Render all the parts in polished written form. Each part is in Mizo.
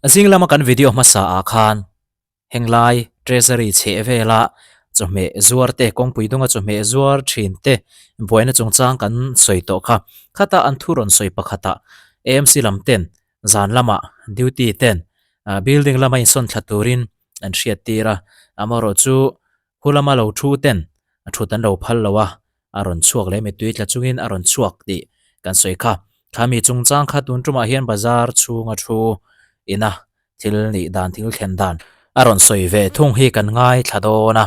Zing lama kan video hmasa ah khan henglai Treasury chheh vela chawhmeh zuar te, kawngpui dunga chawhmeh zuar thin te buaina chungchang kan sawi tawh kha. Khata an thu rawn sawi pakhatah AMC lam ten zan lamah duty ten building lama insawn thla turin an hriat tir a, amaherawhchu Hu lama lo thu ten a thut an lo phal lo a, a rawn chhuak leh mittui tla chungin a rawn chhuak tih kan sawi kha. Kha mi chungchang kha tun tumah hian bazar chhunga thu ina thil nih dan thil thlen dan a rawn sawi ve thung hi kan ngaithla dawn a.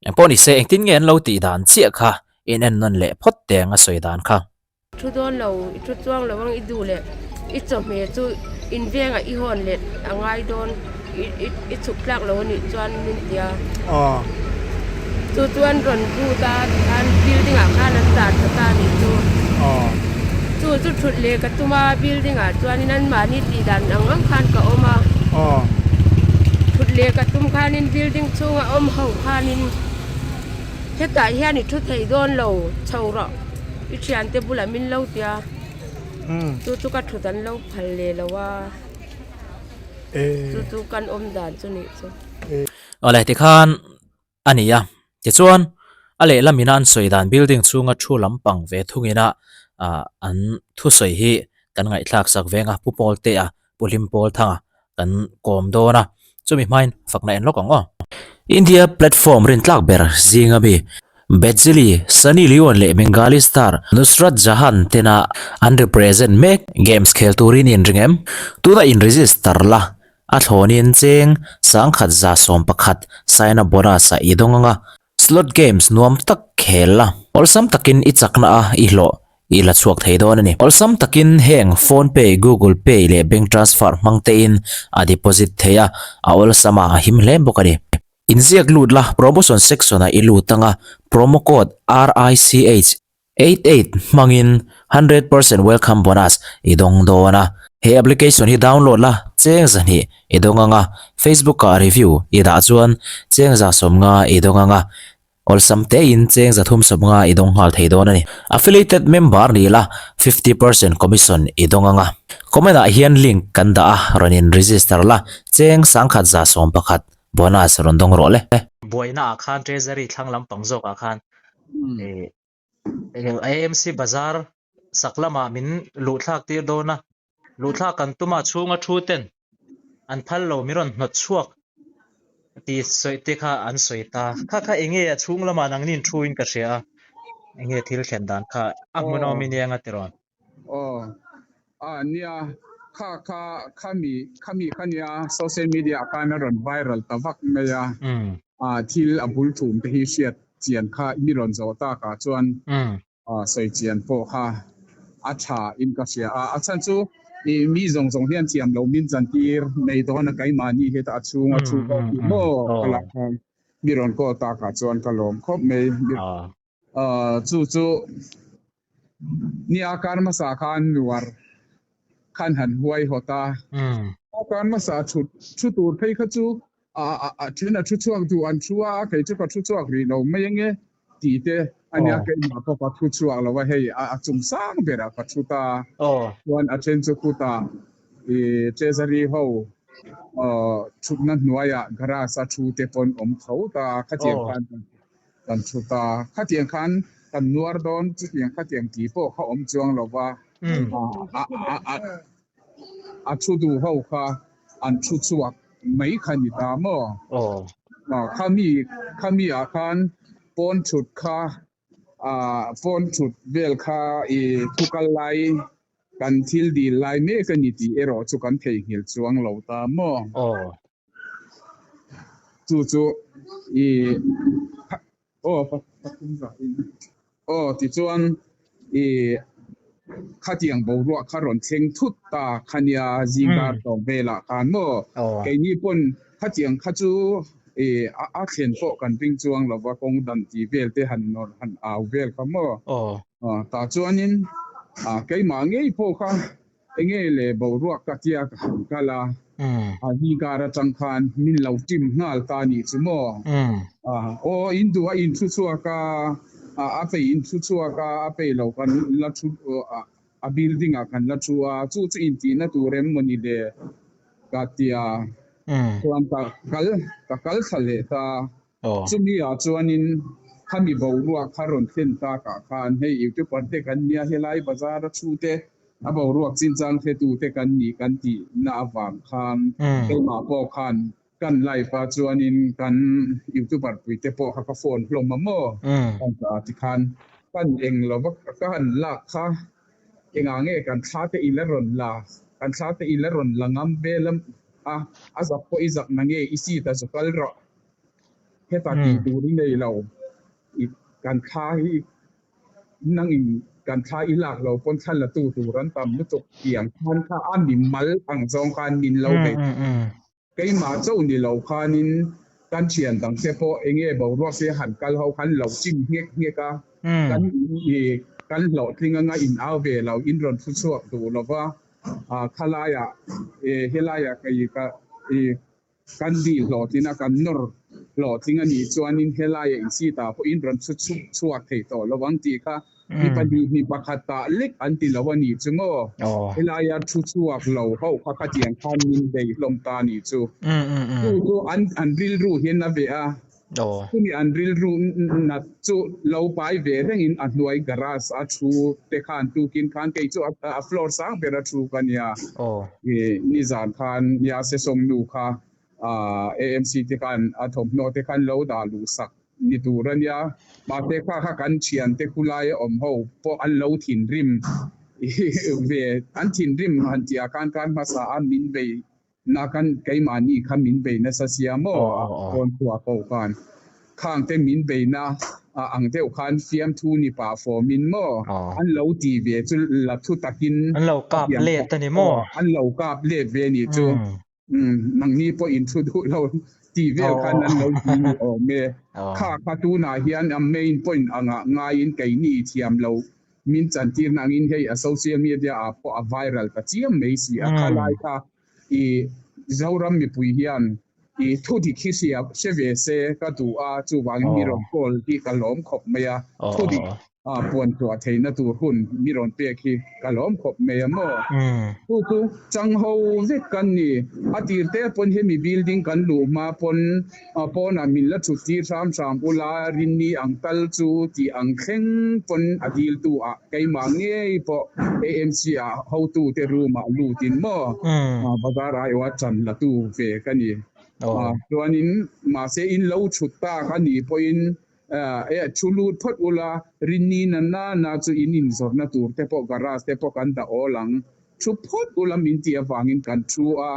Engpawh ni se engtin nge an lo tih dan chiah kha in en nawn leh phawt teng a sawi dan kha. Thu dawn lo, i thu chuang lo ang i duh leh i chawhmeh chu in vengah i hawn let a ngai dawn i chhuk tlak lo anih chuan min ti a. Chu chuan rawn lut a tikhan building ah khan an dah tha ta anih chu. Chu chu thut leh ka tum a building ah chuanin anmahni tih dan ang ang khan ka awm a. Thut leh ka tum khanin building chhunga awm ho khanin hetah hian i thu thei dawn lo chho rawh. I thiante bulah min lo tia chu chu ka thut an lo phal leh lo a chu chu kan awm dan chu nih chu. Awle tikhan a ni a tichuan a lehlam ina an sawi dan building chhunga thu lampang ve thungina ah an thusawi hi kan ngaihthlak sak veng a Pu Pawltea Pu Hlim Pawlthanga kan kawm dawn a chumi hmain fakna en lawk ang aw. India platform rintlak ber zinga mi Bejili, Sunny Leone leh Bengali star Nusrat Jahan tena an represent mek games khel turin in ring em? Tuna in register la a thlawnin cheng 1111 sign up bonus a i dawng ang a, Slot games nuam tak khel la, awlsam takin i chakna a i hlawh i la chhuak thei dawn a ni. Awlsam takin heng Phone Pay, Google Pay leh bank transfer hmang tein a deposit thei a, a awlsam a, a him hle bawk a ni. Inziak lut la, promotion section ah i lut anga promo code RICH 88 hmangin 100% welcome bonus i dawng dawn a. He application hi download la, cheng zahnih i dawng ang a, Facebook ah review i dah chuan cheng 150 i dawng ang a, awlsam tein cheng 350 i dawng nghal thei dawn a ni. Affiliated member ni la 50% commission i dawng ang a. Comment ah hian link kan dah a, rawn in register la, cheng 1111 bonus rawn dawng rawh le. Buaina ah khan Treasury thlang lampang zawk ah khan AMC bazar sak lamah min luh thlak tir dawn a, luh thlak kan tum a chhunga thu ten an phal lo min rawn hnawt chhuak tih sawi te kha an sawi ta. Kha kha enge a chhung lamah nangni in thu in ka hria a, enge thil thlen dan kha a hmunawm i nia nga tirawn. Aw a nia kha kha khami khami kha nia social media ah khan a rawn viral ta vak mai a a thil a bul thum te hi hriat chian kha mi rawn zawh tak ah chuan a sawi chian pawh kha a tha in ka hria a a chhan chu i mi zawng zawng hian thiam lo min chan tir nei dawn a keimahni heta a chhung a thu pawh hi maw ka lah khan mi rawn call tak ah chuan ka lawm khawp mai. Chu chu nia kar hmasa khan nuar khan han huai hawt a. Kar hmasa thut thu tur phei kha chu a then a thu chhuak duh an thu a, kei chu ka thu chhuak rih lo mai ange tih te a nia keimah pawh ka thu chhuak lo a, hei a chung sang berah ka thu ta. Chuan a then chu khutah i Treasury ho thutna hnuaiah garage a thu te pawn awm tho ta khatiang khan. Kan thu ta. Khatiang khan kan nuar dawn chutiang khatiang tih pawh kha awm chuang lo va. A thu duh ho kha an thu chhuak mai kha ni ta maw? Khami khami ah khan pawn thut kha pawn thut vel kha i thu kal lai kan thil dil lai mek a ni tih erawh chu kan theihnghilh chuang lo ta maw? Chu chu i aw pathum zah in aw tichuan i khatiang boruak kha rawn thleng thut ta kha nia zingkar tawng velah khan maw keini pawn khatiang kha chu i a thlen pawh kan ring chuang lova kawng dan tih vel te han nawr han au vel kha maw tah chuanin keimah ngei pawh kha Enge le boruak ka tia ka han kal a, a ni kar atang khan min lo tim nghal ta nih chu maw? Aw in duh a in thu chhuak a, a pei in thu chhuak a, a pei lo kan la thu a building ah kan la thu a, chu chu in tihna tur em maw ni le? ka tia chuan ka kal ka kal thla leh ta. Chumi ah chuanin khami boruak kha rawn thlen takah khan hei youtuber te kan nia helai bazar a thu te a boruak chinchang hretu te kan ni kan tih na avang khan keimah pawh khan kan live a chuanin kan youtuber pui te pawh kha ka phone hlawm a maw kan ta tikhan kan eng lo va ka han lak kha engah nge kan thla te i la rawn la kan thla te i la rawn la ngam vel a a zak pawh i zak na nge i seat a zu kal rawh heta tih tur i nei lo i kan thla hi nangin kan thla i lak lo pawn thla la tu tur an tam lutuk tiang khan kha a mi mal ang zawng khan min lo bei keimah chauh ni lo khanin kan thian dang te pawh eng nge boruak te han kal ho khan lo chim nghek nghek a kan i kan hlawhtling anga in au ve lo in rawn thu chhuak duh lo va khalaiah helaiah kei ka i Kan dil hlawhtlin a, kan nawr hlawhtling a nih chuanin helaia in seat ah pawhin rawn chhu chhup chhuak thei tawh lo ang tih kha mi pahnih mi pakhat tah lek an ti lo a nih chu maw? Helaia thu chhuak lo ho kha khatiang khan min bei hlawm ta a nih chu. Chu chu an an rilru hian a veh a, chumi an rilru nat chu lo pai ve rengin a hnuai garage a thu te khan tukin khan kei chu a floor sang ber a thu ka nia. Nizan khan nia sesawm nu kha AMC te khan a thawmhnaw te khan lo dah luh sak ni tur a nia. Mahse kha kha kan thian te khulai a awm ho pawh an lo thinrim ve an thinrim han tih ah khan khan hmasa a min bei na kan keimahni kha min bei nasa sia maw a pawn chhuah pawh khan khang te min bei na ang deuh khan fiamthu ni pah fawm in maw an lo ti ve chu la thu takin an lo kap let a ni maw an lo kap let ve ni chu nangni pawh in thu duh lo tih vel khan an lo ti ni awm e kha kha tunah hian a main point angah ngaiin keini thiam lo Min chantirna angin hei a social media ah pawh a viral ta chiam mai si a, khalai kha i Zoram mipui hian i thudik hi hria hre ve se ka duh a, chuvangin mi rawn call hi ka lawm khawp mai a, thudik puan chhuah theihna tur hun mi rawn pek hi ka lawm khawp mai a maw? Chu chu chang ho vek kan ni, a tir te pawn hemi building kan luh hma pawn Pawnah min la chhut tir hram hram ula, Rinni ang tal chu tih ang thleng pawn a diltu ah keimah ngei pawh AMC ah hotute room ah lutin maw bazar aiawha chan la tu ve ka ni. Chuanin mahse in lo chhut tak a nih pawhin thu lut phawt ula, Rinni na na na chu in inzawrhna tur te pawh garage te pawh kan dah awl ang. Thu phawt ula min tih avangin kan thu a.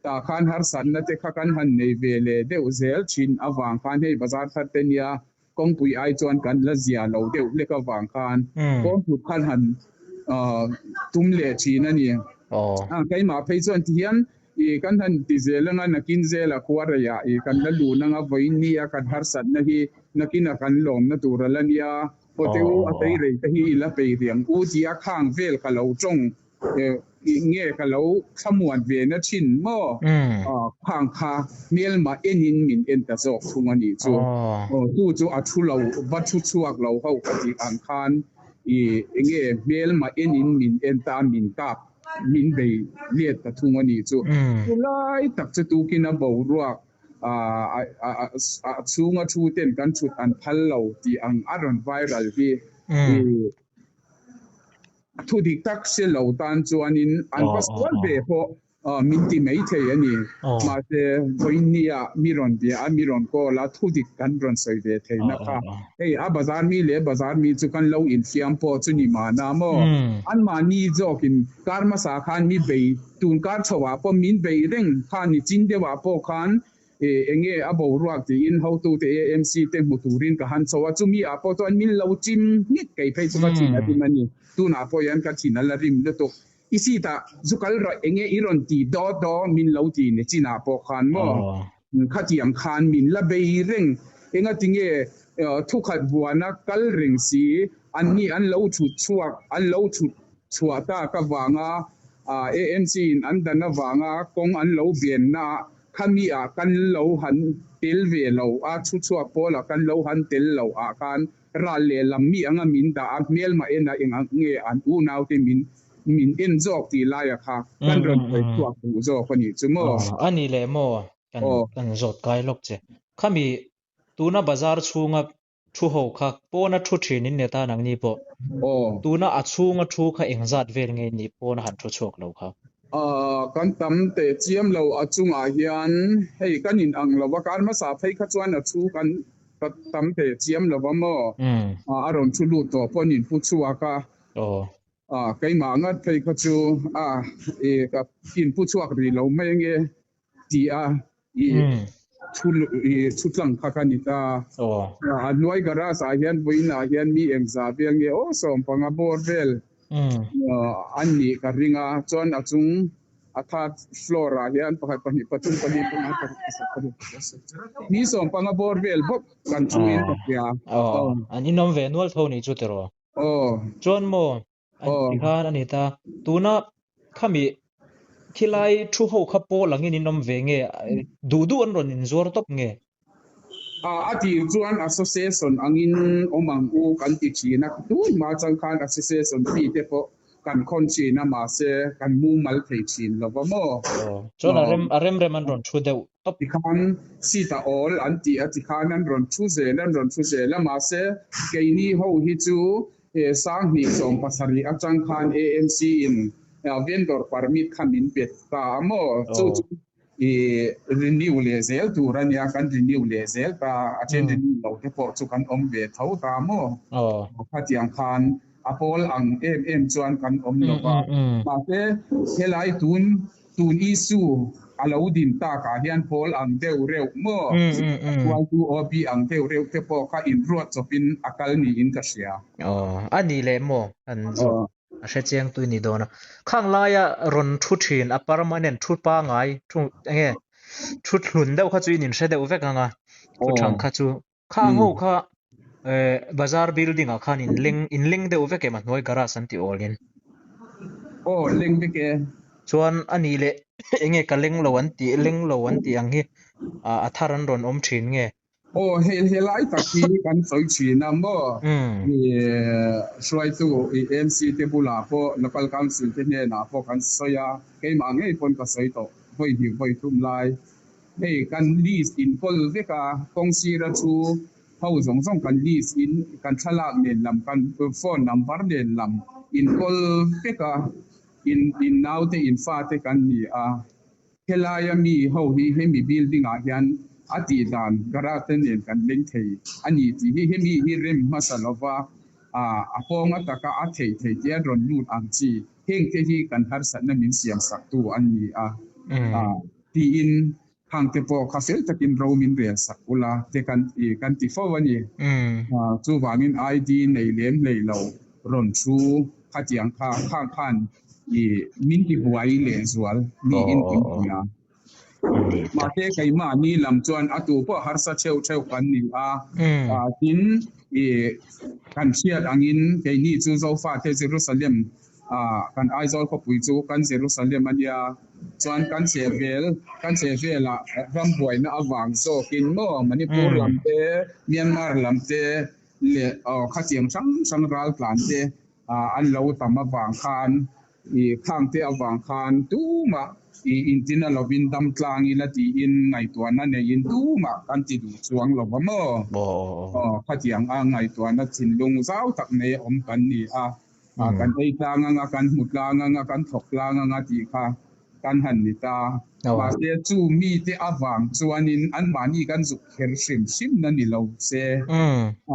Tah khan harsatna te kha kan han nei ve leh deuh zel thin avang khan hei bazar thar te nia kawngpui ai chuan kan la zia lo deuh hlek avang khan kawngput khan han tum leh thin a ni. Keimah phei chuan tihian kan han ti zel anga nakin zela khua reiah kan la lun anga vawiin nia kan harsatna hi nakina kan lawmna tur a la nia hotel a teirei te hi i la pei riang u tia khang vel ka lo tawng Nge ka lo thlamuan ve na thin maw? Khang kha hmelmah enin min en ta zawk thung a nih chu. Chu chu a thu lo, va thu chhuak lo ho ka tih ang khan i enge hmelmah enin min en ta, min kap, min bei let ta thung a nih chu. Chu lai tak chu tukin a boruak a chhunga thu ten kan thut an phal lo tih ang a rawn viral hi i Thu dik tak hre lo tan chuanin an va sual ve pawh min ti mai thei a ni. Mahse, vawiinnia mi rawn bia a, mi rawn call a, thu dik kan rawn sawi ve theihna kha hei a bazar mi leh bazar mi chu kan lo infiam pawh chu ni mahna maw? Anmahni zawkin kar hmasa khan mi bei, tun kar chhoah pawh min bei reng kha ni chin deuhah pawh khan Eng nge a boruak tiin hotute AMC te hmu turin ka han chho a, chumi ah pawh chuan min lo chim nghek kei phei chu ka thin a rim a ni. Tunah pawh hian ka thin a la rim lutuk. I seat ah zu kal rawh eng nge i rawn ti daw daw min lo ti ni chinah pawh khan maw khatiang khan min la bei reng. Engati nge thukhat buana kal reng si anni an lo chhut chhuak an lo chhut chhuah tak avanga AMC in an dan avanga kawng an lo benna ah Khami ah kan lo han tel ve lo a, thu chhuak pawl ah kan lo han tel lo ah khan ral leh lam mi anga min dah a, hmelma en a eng ang nge an unau te min min en zawk tih laia kha kan rawn sawi chhuak duh zawk a nih chu maw? A ni leh maw? Kan kan zawt kai lawk che. Khami tuna bazar chhunga thu ho kha pawna thu thin in ni ta nangni pawh. Tuna a chhunga thu kha engzat vel nge nih pawna han thu chhuak lo kha? Kan tam teh chiam lo a chungah hian hei kan in ang lo va, kar hmasa phei kha chuan a thu kan tam teh chiam lo va maw? A rawn thu lut tawh pawh an in pu chhuak a. Keimah ngat phei kha chu a ka in pu chhuak rih lo mai ange ti a i thu i thu tlang kha ka ni ta. A hnuai garage ah hian vawiin ah hian mi engzah vel nge aw sawmpanga bawr vel an nih ka ring a, chuan a chung a third floor ah hian pakhat pahnih pathum pali panga paruk pasarih pariat pakua sawm mi sawmpanga bawr vel bawk kan thu in ka hria. An inawm ve nual tho nih chu tiraw? Chuan maw An ti khan a ni ta. Tuna khami khilai thu ho kha pawl angin in awm ve nge? Duh duh an rawn inzuar tawp nge? A tir chuan association angin awm ang u kan ti thin a, tun hma chang khan association fee te pawh kan khawn thin a, mahse kan mumal thei thin lo va maw? Chuan a rem a rem rem an rawn thu deuh tawp. Tikhan seat a awl an ti a, tikhan an rawn thu zel an rawn thu zel a, mahse keini ho hi chu He Sanghnih 70 atang khan AMC in vendor permit kha min pe ta a maw? Chu chu i renew leh zel tur a nia, kan renew leh zel ta, a then renew lo te pawh chu kan awm ve tho ta a maw? Khatiang khan a pawl ang em em chuan kan awm lo va. Mahse helai tun Tun issue a lo din takah hian pawl ang deuh reuh maw? A hruaitu OB ang deuh reuh te pawh kha inruat chawpin a kal niin ka hria. Aw, a ni leh maw? An zawh a hre chiang tui ni dawn a. Khang laia rawn thu thin a permanent thu pangai thu enge thu thlun deuh kha chu in inhre deuh vek ang a, thu thang kha chu. Khang ho kha bazar building ah khan in leng in leng deuh vek em a hnuai garage an ti awl in. Aw leng vek e. Chuan a nih leh enge ka leng lo an tih leng lo an tih ang hi a thar an rawn awm thin nge. Aw hei helai tak hi kan sawi thin a maw i hruaitu i MC te bulah pawh local council te hnenah pawh kan sawi a keimah ngei pawn ka sawi tawh vawi hnih vawi thum lai. Hei kan list in kawl vek a, kawng sira chu ho zawng zawng kan list in kan thlalak nen lam kan phone number nen lam in kawl vek a, in in naute in fate kan ni a, helaia mi ho hi hemi building ah hian a tih dan garage te nen kan leng thei a ni tih hi hemi hi rem hmasa lova a pawng ataka a theih theih te a rawn lut ang chi heng te hi kan harsatna min siam sak tu an ni a. Tiin hangte pawh kha fel takin ro min rel sak ula te kan ti kan ti fo a ni. Chuvangin ID nei lem hlei lo rawn thu khatiang kha khang khan i min ti buai lehzual niin kan hria. Mahse keimahni lam chuan a tu pawh harsa theuh theuh kan ni a, tin i kan hriat angin keini chu Zofate Jerusalem Kan Aizawl khawpui chu kan Jerusalem a nia, chuan kan chhehvel, kan chhehvelah rambuaina avang zawkin maw Manipur lam te, Myanmar lam te leh khatiang hrang hrang raltlan te an lo tam avang khan i khang te avang khan tumah i intina lovin dam tlang ila tiin ngaihtuahna neiin tumah kan ti duh chuang lo va maw? Khatiang a ngaihtuahna thinlung zau tak nei a awm kan ni a. Kan ei tlang anga, kan hmu tlang anga, kan thawk tlang anga tih kha kan han ni ta. Mahse chu mite avang chuanin anmahni kan zuk kher hrim hrim na ni lo se,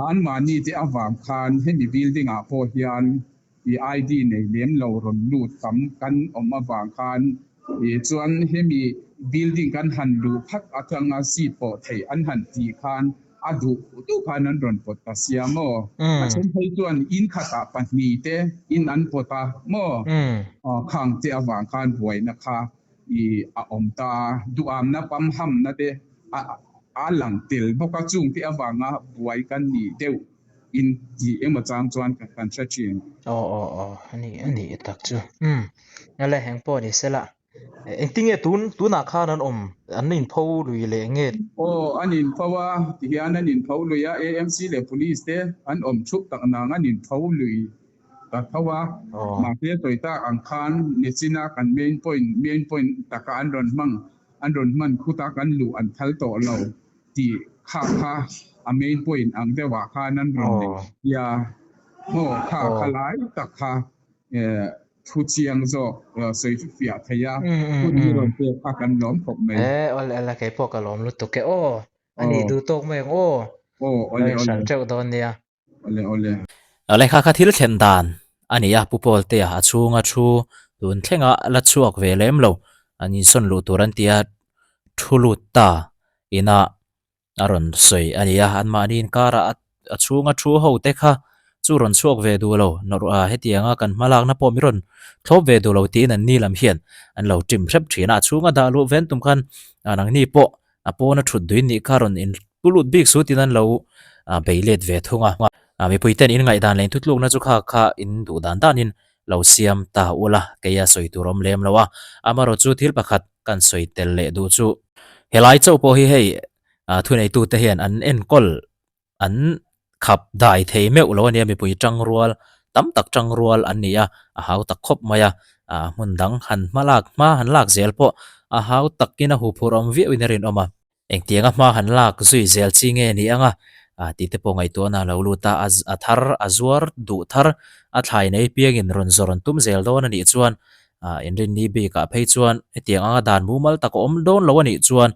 anmahni te avang khan hemi building ah pawh hian i ID nei lem lo rawn lut tam kan awm avang khan chuan hemi building kan han luh phat atanga seat pawh theih an han tih khan A duh duh khan an rawn pawt ta sia maw? A then phei chuan in khatah pahnih te in an pawt a maw? Khang te avang khan buaina kha i a awm ta a, duhamna pamhamna te a lang tel bawk a, chung te avanga buai kan nih deuh in tih emaw chang chuan kan hre thin. Aw aw aw, a ni a ni tak chu. Umm, ale engpawh ni sela. Engtinge tun tunah khan an awm? An inpho lui leh nge? Aw, an inpho a, tihian an inpho lui a, AMC leh Police te an awm thup tak nang an inpho lui ta tho a. Mahse sawi tak ang khan nichina kan main point, main point taka an rawn hmang, an rawn hman khuta kan luh an phal tawh lo tih kha kha a main point ang deuhah khan an rawn nei tia maw kha kha lai tak kha thu chiang zawk sawi chu fiah thei a, hun hi rawn pek kha kan lawm khawp mai. E awle awle kei pawh ka lawm lutuk e aw a nih duh tawk mai ang aw aw awle awle hran teuh dawn nia. Awle awle. Awle kha kha thil thlen dan a ni a Pu Pawltea a chhunga thu tun thlenga la chhuak ve lem lo an insawn luh tur an tia thu lut ta ina a rawn sawi a ni a, anmahni inkarah a chhunga thu ho te kha chu rawn chhuak ve duh lo, nawrh hetianga kan hma lakna pawh mi rawn thlawp ve duh lo tiin an ni lam hian an lo ṭim hrep ṭhin a, a chhunga dah luh ven tum khan nangni pawh a pawna ṭhut duin nih kha rawn in pu lut bik su tiin an lo bei let ve thung a, mipui ten in ngaihdan leh inthutlukna chu kha kha in duh dan danin lo siam ta ula keia sawi tur awm lem lo a, amaherawhchu chu thil pakhat kan sawi tel leh duh chu helai chauh pawh hi hei thuneitute hian an enkawl an khap dai thei meuh lo a nia mipui tangrual tam tak tangrual an ni a a hau tak khawp mai a hmun dang han hma lak hma han lak zel pawh a hau takin a huphurh awm viauin a rinawm a. Engtianga hma han lak zui zel chi nge ni anga tih te pawh ngaihtuahna a lo lut a, a thar a zuar duh thar a thlai nei piangin rawn zawr an tum zel dawn a nih chuan inrinni bikah phei chuan hetiang anga dan mumal tak a awm dawn lo a nih chuan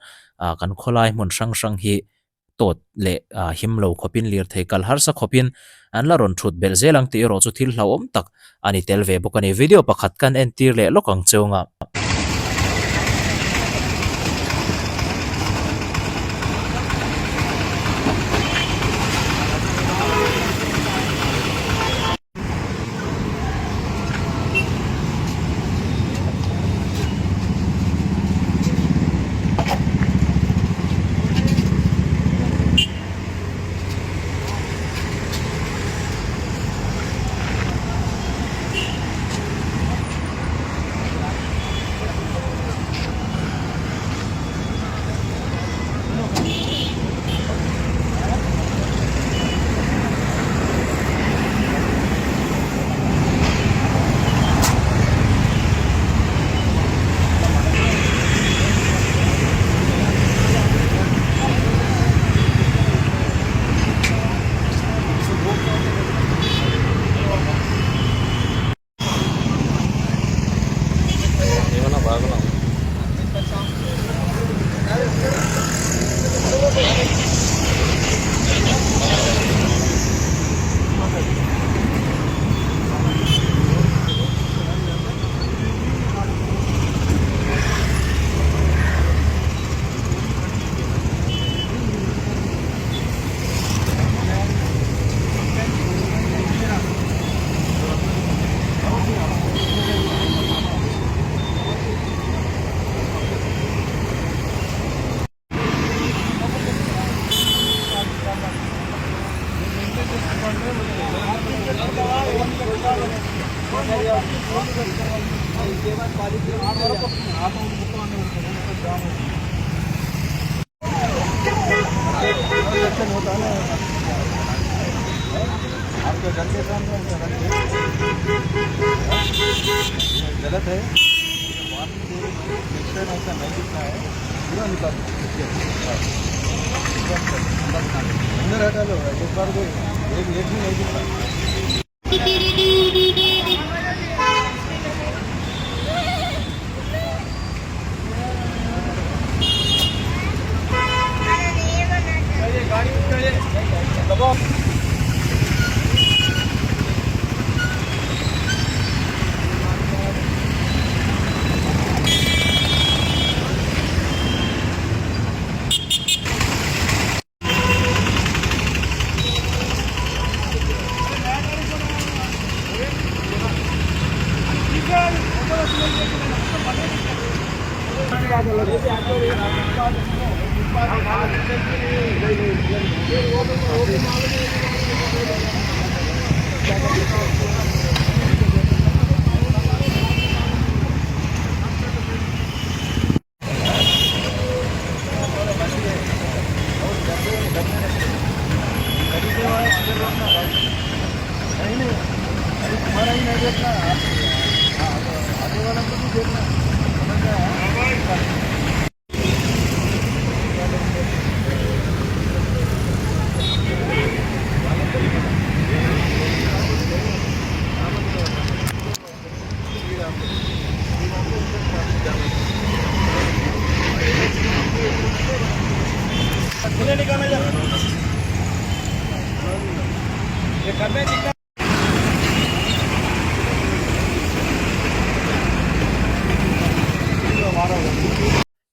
kan khawlai hmun hrang hrang hi tawt leh him lo khawpin lirthei kal harsa khawpin an la rawn thut belh zel ang tih erawh chu thil hlauhawm tak a ni tel ve bawk a ni. Video pakhat kan entir leh lawk ang cheu nga.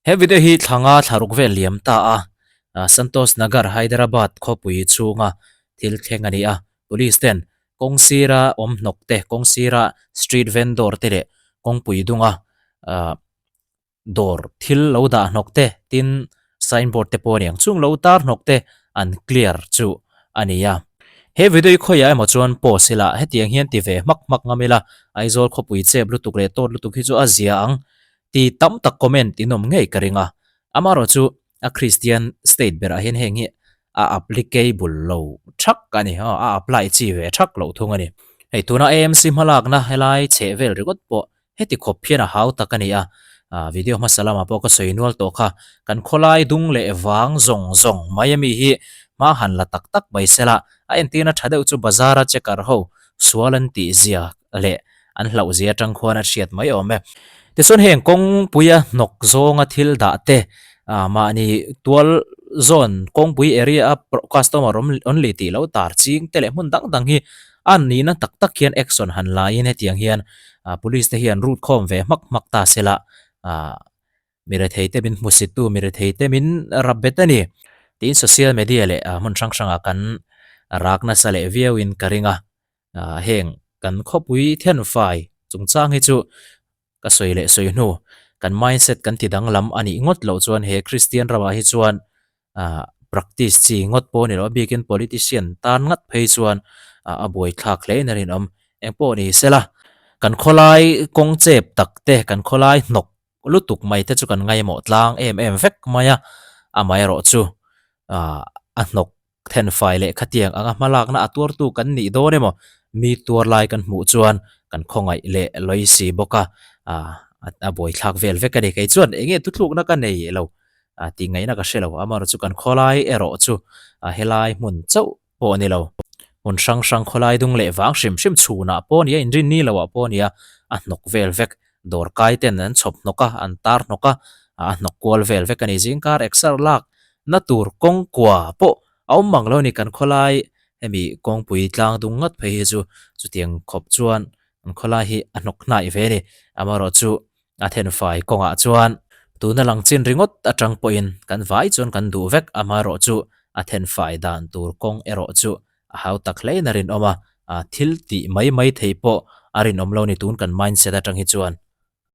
He video hi thlanga thlaruk vel liam ta a, Santosh Nagar, Hyderabad khawpui chhunga thil thleng a ni a. Police ten kawng sira awm hnawk te, kawng sira street vendor te leh kawngpui dunga dawr thil lo dah hnawk te tin sign board te pawh a ni ang chung lo tar hnawk te an clear chu a ni a. He video hi khawiah emaw chuan post ila hetiang hian ti ve hmak hmak ngam ila Aizawl khawpui chep lutuk leh tawt lutuk hi chu a zia ang ti tam tak comment in awm ngei ka ring a. Amaherawhchu a Christian state berah hian heng hi a applicable lo thak a ni a apply chi ve thak loh thung a ni. Hei tuna AMC hmalakna helai chheh vel ringawt pawh Heti khawp hian a hau tak a ni a, video hmasa lamah pawh ka sawi nual tawh kha, kan khawlai dung leh vang zawng zawng mai ami hi hma han la tak tak mai sela, a entirna tha deuh chu bazar a checker ho sual an tih zia leh an hlauh zia atang khuan a hriat mai awm e. Tichuan heng kawngpuia hnawk zawnga thil dah te, mahni tual zawn kawngpui area a customer only tih lo tar ching te leh hmun dang dang hi A nihna tak tak hian action han la in hetiang hian police te hian rut khawm ve hmak hmak ta se la mi rethei te min hmusit tu mi rethei te min rap bet a ni tiin social media leh hmun hrang hrang ah kan rak nasa leh viau in ka ring a heng kan khawpui thenfai chungchang hi chu Ka sawi leh sawi hnu, kan mindset kan ti danglam a nih ngawt loh chuan he Kristian ramah hi chuan practice chi ngawt pawh a ni lo a, bikin politician tan ngat phei chuan a buaithlak hle in a rinawm. Engpawh ni sela, kan khawlai kawng chep tak te, kan khawlai hnawk lutuk mai te chu kan ngaimawh tlang em em vek mai a, amaherawh chu a hnawk Thenfai leh khatiang anga hmalakna a tuartu kan nih dawn emaw, mi tuar lai kan hmuh chuan kan khawngaih leh lawi si bawk a, a buaithlak vel vek a ni. Kei chuan eng nge tuthlukna ka nei lo tih ngaihna ka hre lo, amaherawhchu chu kan khawlai erawh chu helai hmun chauh pawh a ni lo. Hmun hrang hrang khawlai dung leh vang hrim hrim chhunah pawh a ni a, inrinni loah pawh a ni a, a hnawk vel vek. Dawr kai ten an chhawp hnawk a, an tar hnawk a, a hnawk kual vel vek a ni. Zingkar exer lak Na tur kawng kua pawh a awm mang lo a ni kan khawlai hemi kawngpui tlang dung ngat phei hi chu chutiang khawp chuan kan khawlai hi a hnawk hnaih ve a ni. Amaherawh chu a thenfai kawngah chuan tuna lang chin ringawt atang pawhin kan vai chuan kan duh vek amaherawh chu a thenfai dan tur kawng erawh chu a hau tak hlein a rinawm a, thil tih mai mai thei pawh a rinawm lo a ni tun kan mindset atang hi chuan.